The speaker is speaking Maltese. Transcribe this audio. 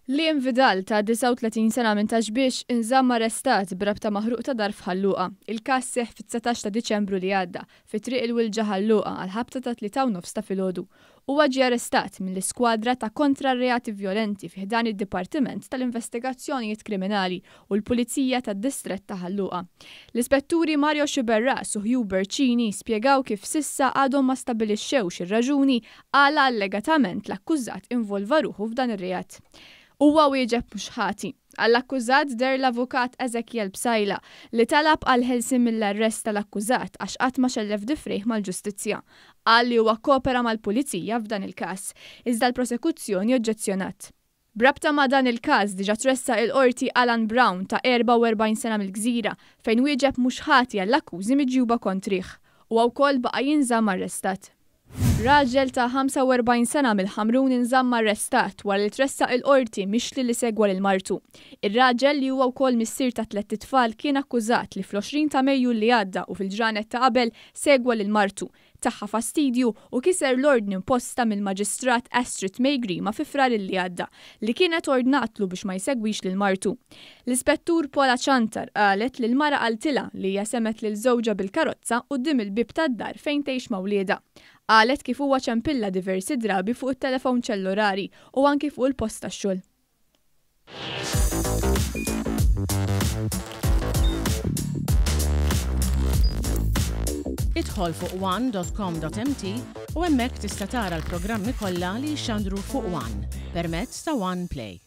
Liam Vidal ta' 39 sena minn Ta' Xbiex inżamm arrestat b'rabta ma' ħruq ta' dar f'Ħal Luqa. Il-każ seħħ fit-19 ta' Diċembru li għadda, fi Triq il-Wilġa Ħal Luqa għall-ħabta tat-tlieta u nofs ta' filgħodu. Huwa ġie arrestat mill-Iskwadra ta' Kontra r-Reati Vjolenti fi ħdan id-Dipartiment tal-Investigazzjonijiet Kriminali u l-Pulizija tad-Distrett ta' Ħal Luqa. L-Ispetturi Mario Sciberras u Hubert Cini spjegaw kif s'issa għadhom ma stabilixxewx ir-raġuni għala allegatament l-akkużat involva ruħu f'dan ir-reat. Huwa wieġeb mhux ħati. Għall-akkużat deher l-Avukat Ezekiel Psaila li talab għall-ħelsien mill-arrest tal-akkużat għax qatt ma xellef difrejh mal-ġustizzja. Qal li huwa kkopera mal-Pulizija f'dan il-każ, iżda l-prosekuzzjoni oġġezzjonat. B'rabta ma' dan il-każ diġà tressaq il-Qorti Alan Brown ta' 44 sena mill-Gżira fejn wieġeb mhux ħati għall-akkużi miġjuba kontrih. Huwa wkoll baqa' jinżamm arrestat. Raġel ta' 45 sena mill-Ħamrun inżamm arrestat wara li tressaq il-Qorti mixli li segwa lil martu. Ir-raġel li huwa wkoll missier ta' tlett itfal kien akkużat li fl-20 ta' Mejju li għadda u fil-ġranet ta' qabel segwa lil martu, tagħha fastidju u kiser l-ordni imposta mill-Maġistrat Astrid May Grima fi Frar li għadda, li kienet ordnatlu biex ma jsegwix lil martu. L-Ispettur Paula Ciantar qalet li l-mara qaltilha li hija semgħet lil żewġha bil-karozza quddiem il-bieb tad-dar fejn tgħix ma' wliedha. Qalet kif huwa ċempillha diversi drabi fuq it-telefown ċellurari u anki fuq il-post tax-xogħol. Idħol fuq one.com.mt u hemmhekk tista' tara l-programmi kollha li jixxandru fuq One permezz ta' One Play.